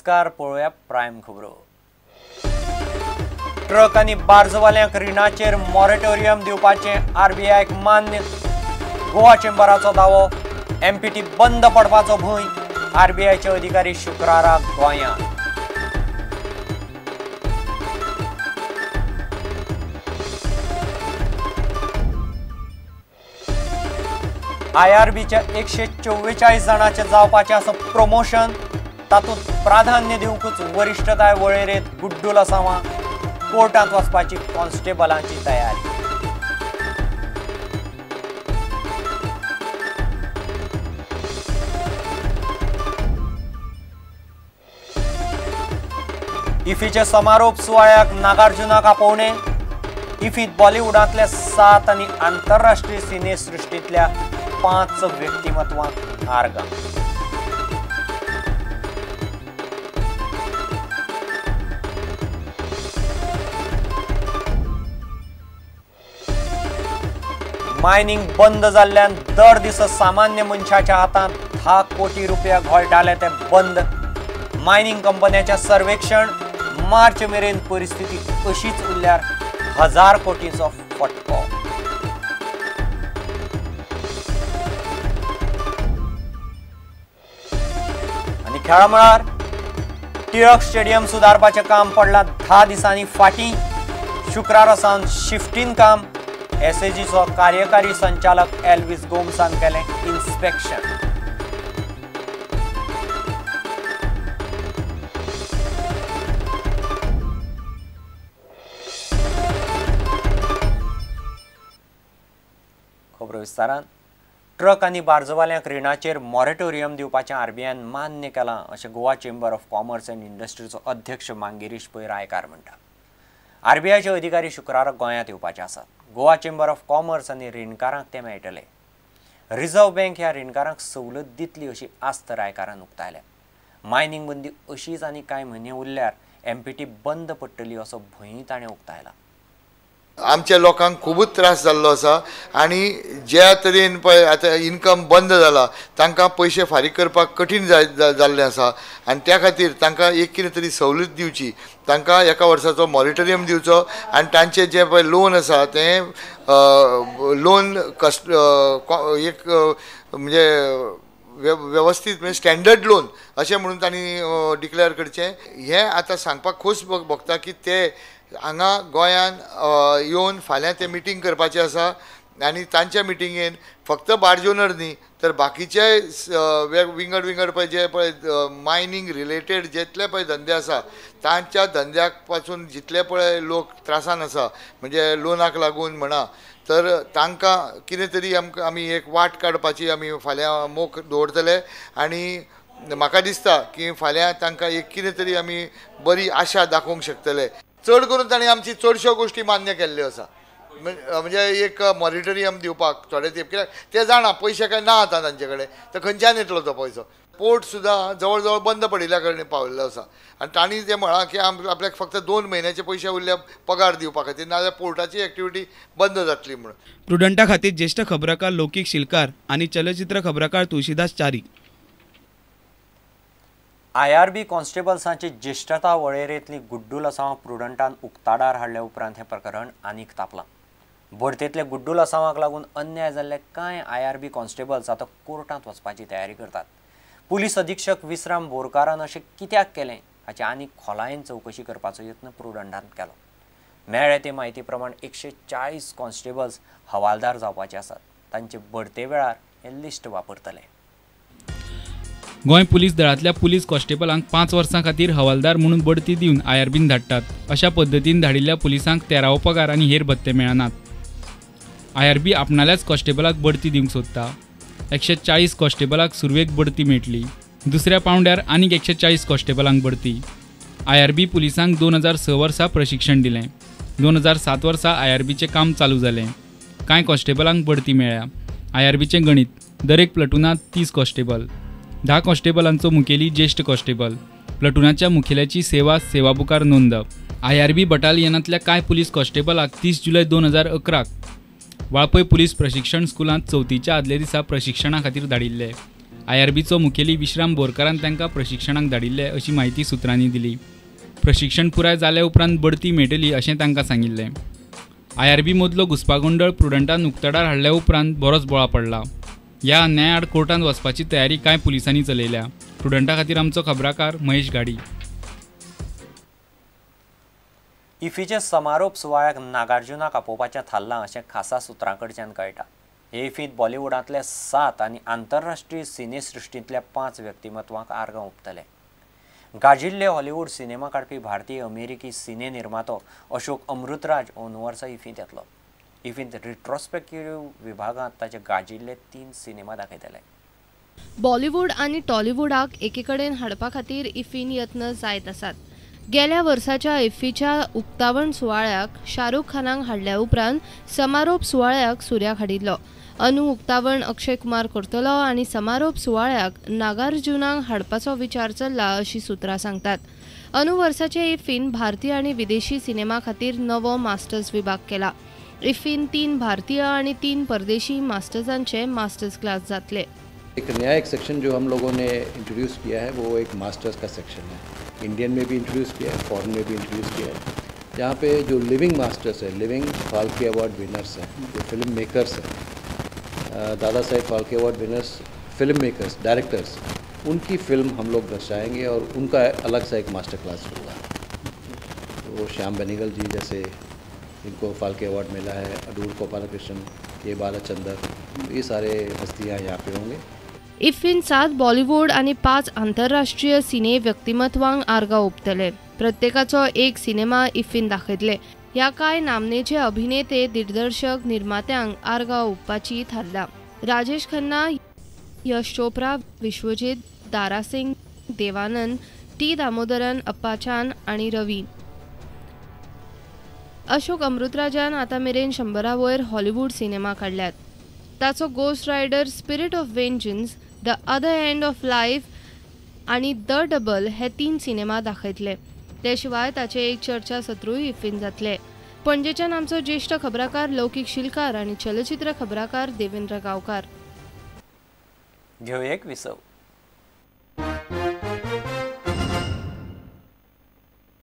नमस्कार, पळोवया प्रायम खबरो। ट्रक आनी बार्जवाल्यांक रिणाचेर मॉरेटोरियम दिवपाचें आरबीआयक मान्य। गोवा चेंबराचो दावो, एमपीटी बंद पडपाचो भंय। आरबीआयचे अधिकारी शुक्राराक गोंयांत। आयआरबीच्या 144 जाणांचें जावपाचें आसा प्रमोशन, तातूंत प्राधान्य दिवंकूच वरिश्ठताय वळेरेंत गुड्डूल आसावा। कोर्टांत वचपाची कॉन्स्टेबलांची तयारी। इफीच्या समारोप सुवाळ्याक नागार्जुनाक आपोवणें। इफीत बॉलिवूडांतल्या 7 आनी आंतरराष्ट्रीय सिनेसृश्टींतल्या 5 व्यक्तिमत्वांक आर्गां। मायनिंग बंद जाल्ल्यान दर दिसा सामान्य मनशाच्या हातांत 10 कोटी रुपया घोळटाले ते बंद। मायनिंग कंपन्याच्या सर्वेक्षण मार्च मेरेन परिस्थिती अशीच उरल्यार 1000 कोटींचो फटको। आनी खेळा मळार टिळक स्टेडियम सुदारपाचें काम पडलां 10 दिसांनी फाटीं। शुक्रारा सावन शिफ्टीन काम। एसएजीचो कार्यकारी संचालक एल्विस गोम्सान केलें इन्स्पेक्शन। खबरो विस्तारान। ट्रक आनी बार्जवाल्यांक रिणाचेर मॉरेटोरियम दिवपाचें आरबीआयन मान्य केलां अशें Goa chamber of commerce and इंडस्ट्रीचो अध्यक्ष मांगिरीश पै रायकार म्हणटा। आरबीआयचे अधिकारी शुक्राराक गोंयांत येवपाचे आसात। गोवा चेंबर ऑफ कॉमर्स आनी रिणकारांक ते मेळटले। रिझर्व्ह बँक ह्या रिणकारांक सवलत दितली अशी आस्त रायकारान उक्तायल्या। मायनिंग बंदी अशीच आनी कांय म्हयने उरल्यार एमपीटी बंद पडटली असो भंय ताणें उक्तायला। आमच्या लोकांक खुबूच त्रास जाल्लो आसा आनी ज्या तरेन पळय आतां इनकम बंद जाला तांकां पयशे फारीक करपाक कठीण जाल्लें आसा आनी त्या खातीर तांकां एक कितें तरी सवलत दिवची, तांकां एका वर्साचो मॉरेटोरियम दिवचो आनी तांचें जें पळय लोन आसा तें लोन एक म्हणजे वेवस्थीत म्हणजे स्टँडर्ड लोन अशें म्हणून तांणी डिक्लेअर करचें। हें आतां सांगपाक खोस भोगता की ते हांगा गोंयान येवन फाल्यां ते मिटींग करपाचें आसा आनी तांच्या मिटिंगेन फक्त बार्जोनर न्ही तर बाकीचे विंगड विंगड पळय जे पळय मायनींग रिलेटेड जितले पळय धंदे आसा तांच्या धंद्याक पासून जितले पळय लोक त्रासान आसा म्हणजे लोनाक लागून म्हणा तर तांकां कितें तरी आमकां आमी एक वाट काडपाची आमी फाल्यां मोख दवरतले आनी म्हाका दिसता की फाल्यां तांकां एक कितें तरी आमी बरी आशा दाखोवंक शकतले। चड करून ताणें आमची चडश्यो गोश्टी मान्य केल्ल्यो आसा म्हणजे एक मॉरेटोरियम दिवपाक थोडे तेंप, कित्याक ते जाणा पयशे काय ना आतां तांचे कडेन, तर खंयच्यान येतलो तो पयसो। पोर्ट सुद्दां जवळ जवळ बंद पडिल्ल्या कडेन पाविल्लो आसा आनी तांणी तें म्हळां की आपल्याक फक्त 2 म्हयन्याचे पयशे उरल्या पगार दिवपा खातीर, नाजाल्यार पोर्टाची एक्टिविटी बंद जातली म्हणून। प्रुडंटा खातीर ज्येश्ठ खबराकार लौकीक शिलकार आनी चलचित्र खबराकार तुळशीदास च्यारी। आयआरबी कॉन्स्टेबल्सांची ज्येश्ठता वळेरेंतली गुड्डूल आसावां प्रुडंटान उक्ताडार हाडल्या उपरांत हें प्रकरण आनीक तापलां। भरतेंतल्या गुड्डूल आसावांक लागून अन्याय जाल्ले कांय आयआरबी कॉन्स्टेबल्स आतां कोर्टांत वचपाची तयारी करतात। पुलीस अधीक्षक विश्राम बोरकारान अशें कित्याक केलें हाची आनीक खोलायेन चवकशी करपाचो यत्न प्रुडंटान केलो। मेळ्ळे ते म्हायती प्रमाण 140 कॉन्स्टेबल्स हवालदार जावपाचे आसात। तांचे भरते वेळार हें लिस्ट वापरतले। गोंय पुलीस दळांतल्या पुलीस कॉन्स्टेबलांक 5 वर्सां खातीर हवालदार म्हणून बढती दिवन आयआरबीन धाडटात। अशा पद्दतीन धाडिल्ल्या पुलिसांक 13वो पगार आनी हेर भत्ते मेळनात। आयआरबी आपणाल्याच कॉन्स्टेबलाक बढती दिवंक सोदता। 140 कॉन्स्टेबलाक सुरवेक बढती मेळटली, दुसऱ्या पावंड्यार आनीक 140 कॉन्स्टेबलांक बढती। आयआरबी पुलिसांक 2006 वर्सा प्रशिक्षण दिलें। 2007 वर्सा आयआरबीचें काम चालू जालें। कांय कॉन्स्टेबलांक बढती मेळ्ळ्या। आयआरबीचें गणीत दरेक प्लटूनांत 30 कॉन्स्टेबल, 10 कॉन्स्टेबलांचो मुखेली ज्येश्ठ कॉन्स्टेबल, प्लटूनाच्या मुखेल्याची सेवा सेवाबुकार नोंद। आयआरबी बटालियनांतल्या कांय पुलीस कॉन्स्टेबलाक 30 जुलय 2011 वाळपय पुलीस प्रशिक्षण स्कुलांत चवथीच्या आदल्या दिसा प्रशिक्षणा खातीर धाडिल्ले। आयआरबीचो मुखेली विश्राम बोरकारान तांकां प्रशिक्षणाक धाडिल्ले अशी म्हायती सुत्रांनी दिली. प्रशिक्षण पुराय जाल्या उपरांत बढती मेळटली अशें तांकां सांगिल्लें. आयआरबी मदलो घुस्पागोंदळ प्रुडंटान उक्ताडार हाडल्या उपरांत बरोच बोळा पडला. ह्या अन्यायाआड कोर्टांत वचपाची तयारी कांय पुलिसांनी चलयल्या. प्रुडंटा खातीर आमचो खबराकार महेश घाडी. इफीच्या समारोप सुवाळ्याक नागार्जुनाक आपोवपाचें थारलां अशें खासा सुत्रां कडच्यान कळटा. हे इफींत बॉलिवूडांतले 7 आनी आंतरराष्ट्रीय सिनेसृश्टींतल्या 5 व्यक्तिमत्वांक आर्गां ओंपतले. गाजिल्ले हॉलिवूड सिनेमा काडपी भारतीय अमेरिकी सिने निर्मातो अशोक अमृतराज अंदू वर्सा इफींत येतलो. इफींत रिट्रोस्पेक्टिव्ह विभागांत ताचे गाजिल्ले 3 सिनेमा दाखयतले. बॉलिवूड आनी टॉलिवूडाक एके कडेन हाडपा खातीर इफीन यत्न जायत आसात. गेल्या वर्साच्या इफ्फीच्या उक्तावण सुवाळ्याक शाहरुख खानाक हाडल्या उपरांत समारोप सुवाळ्याक सूर्याक हाडिल्लो. अंदू उक्तावण अक्षय कुमार करतलो आनी समारोप सुवाळ्याक नागार्जुनाक हाडपाचो विचार चल्ला अशी सुत्रां सांगतात. अंदू वर्साचे इफ्फीन भारतीय आनी विदेशी सिनेमा खातीर नवो मास्टर्स विभाग केला. इफ्फीन 3 भारतीय आनी 3 परदेशी मास्टर्सांचे मास्टर्स क्लास जातले. एक नया एक सेक्शन जो हम लोगों ने इंट्रोड्यूस किया है वो एक मास्टर्स का सेक्शन है. इंडियन में भी इंट्रोड्यूस किया है, फॉरेन में भी इंट्रोड्यूस किया है, जहाँ पे जो लिविंग मास्टर्स है, लिविंग फाल्के अवार्ड विनर्स हैं, जो फिल्म मेकर्स हैं, Dada Saheb Phalke award winners, film makers, directors, उनकी फिल्म हम लोग दर्शाएंगे और उनका अलग सा एक मास्टर क्लास होगा. तो श्याम बेनेगल जी जैसे जिनको फाल्के अवार्ड मिला है, अडूर गोपालकृष्णन, के बालाचंदर, ये सारे हस्तियाँ यहाँ पे होंगे. इफ्फीन 7 बॉलिवूड आनी 5 आंतरराष्ट्रीय सिने व्यक्तिमत्वांक आर्गां ओंपतले. प्रत्येकाचो एक सिनेमा इफ्फीन दाखयतले. ह्या कांय नामनेचे अभिनेते, दिग्दर्शक, निर्मात्यांक आर्गां ओंपपाची थारला. राजेश खन्ना, यश चोप्रा, विश्वजीत, दारासिंग, देवानंद, टी दामोदरन, अप्पाचान आनी रवी. अशोक अमृतराजान आतां मेरेन 100 वयर हॉलिवूड सिनेमा काडल्यात. ताचो Ghost Rider, Spirit of Vengeance, The Other End of Life आनी the double हे 3 सिनेमा दाखयतले. ते शिवाय ताचे एक चर्चा सत्रूय इफ्फीन जातले. पणजेच्यान आमचो ज्येष्ठ खबराकार लौकीक शिलकार आनी चलचित्र खबराकार देवेंद्र गांवकार. घेवया एक विसव.